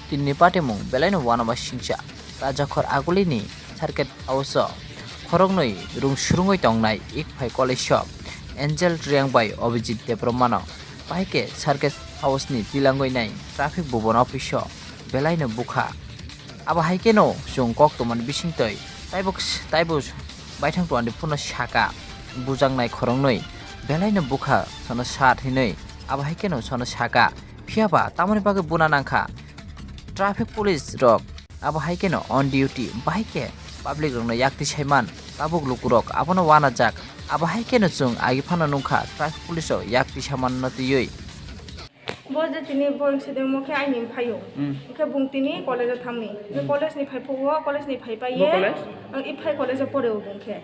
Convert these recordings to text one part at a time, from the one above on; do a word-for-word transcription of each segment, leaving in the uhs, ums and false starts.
tinini patimung belaino uanama singcha. Rajakhor agulini Circuit House-o khoroknwi rung surungwi tongnai Ikphai College-o Angel Reang bai Abhijit Debbarmano bahai khe Circuit House-ni tilangwi nai traffic bubon office-o belaino bukha. Abo hai kheno chwng kok tongmani bisingtwi taibo taibo baithang tongmani phano saka bujaknai khoroknwi belaino bukha sono sat hinwi abo hai kheno sono saka. Phiya ba tamoni bagwi buna nangkha traffic police rok abo hai kheno on duty bahai khe public rokno yakti saiman tabuk lukurok abono uanajak. Abo hai kheno chwng agi phano nungkha traffic police rok yakti samanno twiwi. Bo je tini bo wngse de mo khe aini mphaiyung. Hmm. Hwnkhe bung tini college o thangni. Hmm. College ni phai phugo, college ni phai pai Bo ye. College? Ang Ikphai college o pore o bung khe.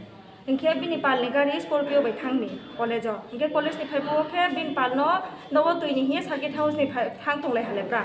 Hwnkhe bini pal ni gari Scorpio bai thangni college o. Hwnkhe college ni phai phugo khe bini pal no nogo twi ni hiye Circuit House ni phai thang tong lai hale pra.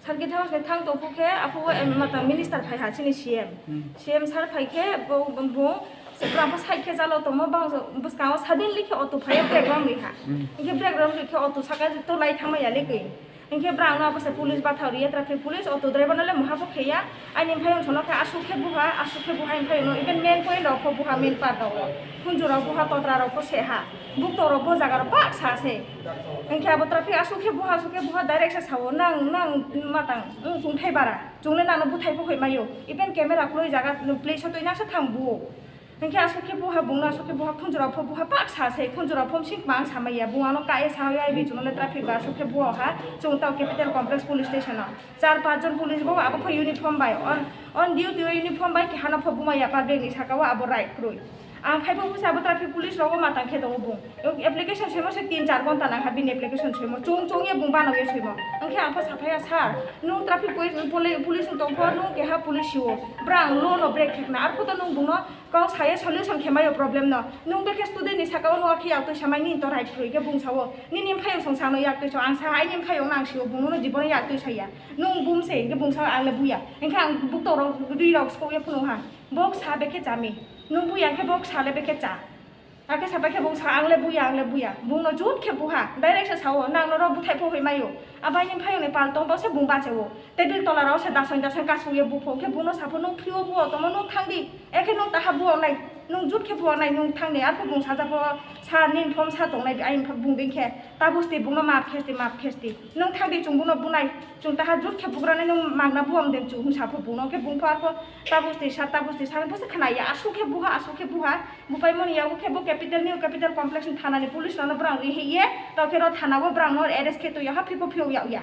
Circuit House ni thang tong phu khe aphugo em mata minister phai ha chini C M. Hmm. C M sir phai khe bo, bung Se bwrang pho side khe jalo tongmo, bang bwskango suddenly khe auto phaiya, brake rwng rikha. Hmm. Hinkhe brake rwng rikhe auto saka to lai thangma ya le kwi. Hinkhe bwrang no abo se police bathang riya, traffic police, auto driver no le muha pho kheya. Aini mphaiyung sono khe aswk khe buha, aswk khe buha, hinkhe no even main point rok pho buha, main part rok. Khunju rok buha, totra rok pho seha. Bukto rok bo jaga rok bak sa se. Hinkhe abo traffic aswk khe buha, aswk khe buha, direct se sao, "Nang, nang matang, wng tongthai bara. Chwng le nang no bwthai pho hoi maio. Even camera kwlwi jaga place o twi nang se thang buo." Hinkhe aswk khe buha bungno, aswk khe buha khunjurok pho buha bak sa se, khunjurok pho msing mang sa maya, bung ano kaye sa ya, bichwng le traffic ba aswk khe buha ha, chwng tao Capital Complex Police Station o. Char panch jon police bo abo pho uniform bai, on, on duty o uniform bai, kehano pho buma ya public ni saka o abo right kwrwi. Ang khai pho busa abo traffic police rogo matang khe tongo bung. Application soimo se tin char ghonta nang ha bini application soimo, chwng chwng ye bung bano ye soimo. Hinkhe ang pho sa phai ya, "Sir, nung traffic police, poli-, police wng tong pho, nung keha police si o, bwrang law no break khe khna, arpho to nung bungno Kok saya solution khe maio problem no. Nung bekhe student ni saka o nung akhe yak twi samai nini to right kwrwi khe bung sao. Nini mphaiyung song sano yak twi sao. Ang sa aini mphaiyung nang sio bung no jibono yak twi saya. Nung bum se hinkhe bung sao ang le buya. Hinkhe ang bukto rok dui rok sko ye phunu ha. Bok sa bekhe chami. Nung buya hinkhe bok sa le bekhe cha. Akhe sa bekhe bung sa ang le buya, ang le buya. Bung no jut khe buha. Direct se sao nang no rok buthai pho hoi maio. Abai ni mphaiyung ni pal tong bo se bung bache o. Table tola rok se dasong dasong kasung ye bupho khe bung no sapho nung phio buo tongmo nung thang di. Ekhe nung taha buo nai, nung jut khe buo nai, nung thang di, arpho bung sajak pho sa nini phom sa tong nai, ayang pho bung ding khe, tabus di bung no map khes di, map khes di, nung thang di, chwng bung no bunai, chwng taha jut khe bugra nai, nung magna buo de chwng hwn sa pho bung no, khe bung pho arpho tabus di sa, tabus di sa, bwswk khna ya, aswk khe buha, aswk khe buha, bupai mani yago khe bo capital ni, capital complex ni thana ni police rok no bwrang ri hi ye, tao khe ro thana o bwrang no arrest khe twi ya, ha phi pho phiyok ya ya.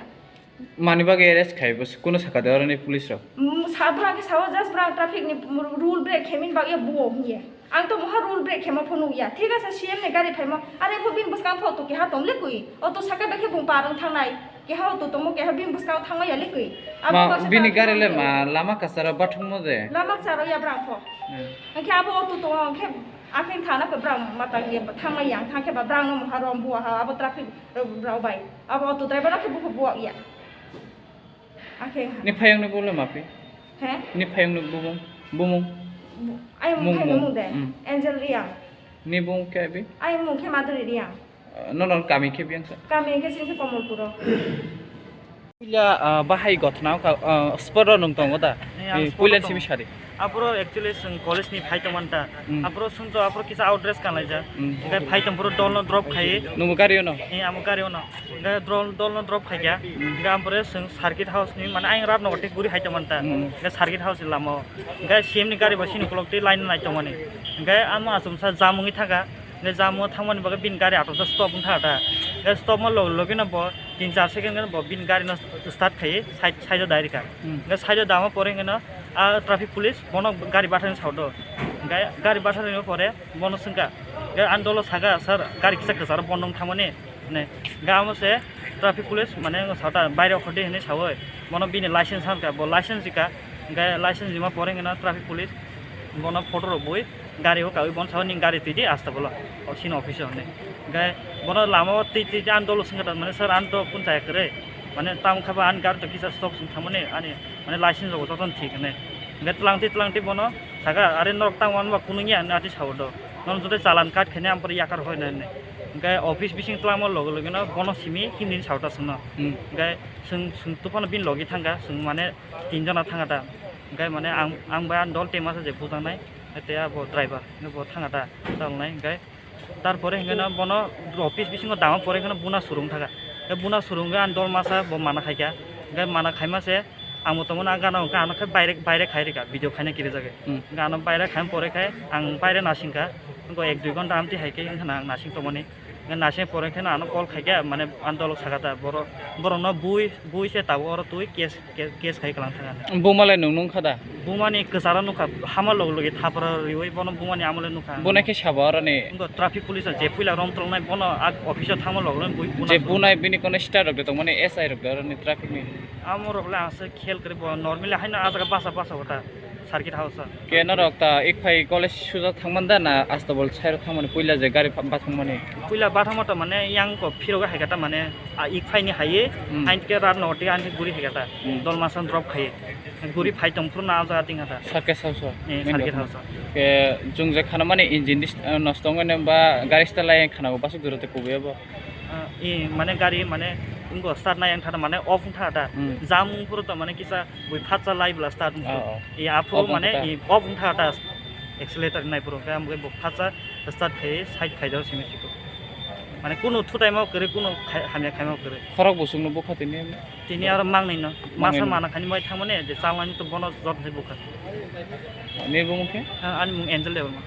Mani bagwi arrest khai bo, kuno saka de oroni police rok? Mm, sa bwrang khe sao, just bwrang traffic ni rule break khe min bagwi buo hwnye. Ang to moha rule break khemo pho nukya. Thik ase C M ni gari phaimo, are pho bini bwskang pho auto keha tong le kwi. Auto saka bai khe bung par wng thangnai. Keha auto tongmo, keha bini bwskang thangma ya le kwi. Abo Ma, baksa bini traffic gari le nangya. Ma lama kasaro bathummo de? Lama kasaro ya bwrang pho. Hmm. Hwnkhe abo auto tongo, hwnkhe akheng thana khe bwrang matang ye thangma ya, thang khe ba bwrang no moha rom buo ha, abo traffic rok bai. Abo auto driver no khe bukhup buo ya. Akhe ha. Ni phayung ni bumung le maphi? He? Ni phayung ni bumung, bumung. Bu-, ayang Mung, mung, mung de. Hmm. Angel Reang. Ni bumung khe abi? Ayang mung khe Madhuri Reang. Uh, no, no, kami khe biyang sa? Kami khe sini khe Komolpuro. Puila, uh, bahai gothna kha, uh, spot ro nung tongo da? Ni ang Eh, spot puila ro simi tongo. Sari. Aphuru actually chwng college ni phai tongmani ta. Hmm. Aphuru sumjo aphuru kisa out dress kanlaijak. Hmm. Hingke phai tongphuru dol no drop khai. Nungbo gari o no? Eh, amo gari o no. Hingke dol, dol no drop khaikha. Hmm. Hingke aphuru chwng circuit house ni mane ayang rap no guri hai tongmani ta. Hmm. Hingke circuit house ni lama o. Hingke C M ni gari bo sini ukulok twi line nai tongmani. Hingke amo achomsa jam wngwi thangkha. Hingke jamo thangmani bagwi bini gari atorsa stop wng thangkha ta. Hingke stop ma logi logi no bo tin char second gano bo bini gari no start khai side, side o dai rikha. Hmm. Hingke side o dama pore hingke no a traffic police bono gari bathang sao do. Hingke gari bathang ni pore bono swngkha. Hingke ani dolo saka, "Sir, gari kisa kwcharo bondo wng thangmani." Hingke amo se traffic police mane sata baire okhordi hinui saui bono bini license hankha, bo license rikha. Hingke license rima pore hingke no traffic police bono photo rok bui gari o kaui bono sao, "Nini gari twi di asta bolo o sini office o," hinui. Hingke bono lama o twi twi ani dolo swngkha ta, mane, "Sir, ani to kun chaya kwrwi, mane, tamo khe bo ani gari to kisa stop swng thangmani, ani, mane, license rok jotono thik," hinui. Hingke twlang twi twlang twi bono saka, "Are norok tamo wngma kunui ya," hinui ati sao do. "Nono joto chalan kat khainai, ampore yakar hoi," hinui. Hingke office bising twlangma loge loge no bono simi Hindi ni saota swngno. Hmm. Hingke swng, swng tufano bini logi thangkha, swng mane tin jona thangkha ta. Hingke mane ang, ang bai ang dol tema se je bujangnai, tei abo driver, bo thangkha ta, chalnai. Hingke tarpore hingke no bono office bisingo dama pore hingke no buna surung thangkha. Hingke buna surung khe ang dol masa bo mana khaikha. Hingke mana khaima se ang bo tongmani ang gana hingke ano khe baire, baire khai rikha, video khaina kiri jagwi. Hmm. Hingke ano baire khaima pore khe ang baire nasingkha. Hingke ek dui ghonta amtwi hai khe hingke ang nasing tongmani. Hingke nasing pore khe ano call khaikha, mane ang dol sakha ta, boro, borokno bui, bui se tabuk oro twi case, case, case khai kwlang thangkha. Buma le nwng nungkha da? Bumani kwcharo nukha, hama log logi thapra riwi bono bumani amole nukha. Buna khe sabo oroni? Hingke traffic police je puila rom tolnai bono ag office o thangma log logi bui buna je suru. Bunai bini kono star rok de tongmani S I rok de oroni traffic ni. Amo rok le ang se khel kri bo normally haino a jaga basa basa wata circuit house o. Ke norok ta Ikphai college suja thangman da na Astabol side o thangmani puila je gari ba thangmani? Puila ba thangma ta mane yang ko phiro ga hai kata mane a Ikphai ni hai. Hmm. Hain ke rat no te an guri hai kata. Hmm. Dolmasan drop khai. Guri phai tong phuru na a jaga ting kata. Circuit house o? Eh, main circuit road. House o. Ke jung je khana mani engine dis, eh, nosto wngmani ba gari start lai khana bo basuk duro te kubui bo. Ah, i mane gari mane wngkha start nai wngkha ta mane off wngkha ta. Hmm. Jam wngphuru ta mane kisa bui phatsa lai bwla start wngphuru. Oh, oh. I aphuru off mane wngkha ta. I off wngkha ta accelerator nai phuru khe amgwi bo phatsa start khai side khai dao simi siko. Mane kunu thutai ma kwrwi kunu khai-, hamya khai ma kwrwi. Khorok bo chwngno bukha tini. Tini aro mang nai no. Mang nai no. Masa mana khani mai thangmani je chalnani to bono jot hai bukha. Ni bumung khe? Ah, ani mung Angel Debbarma.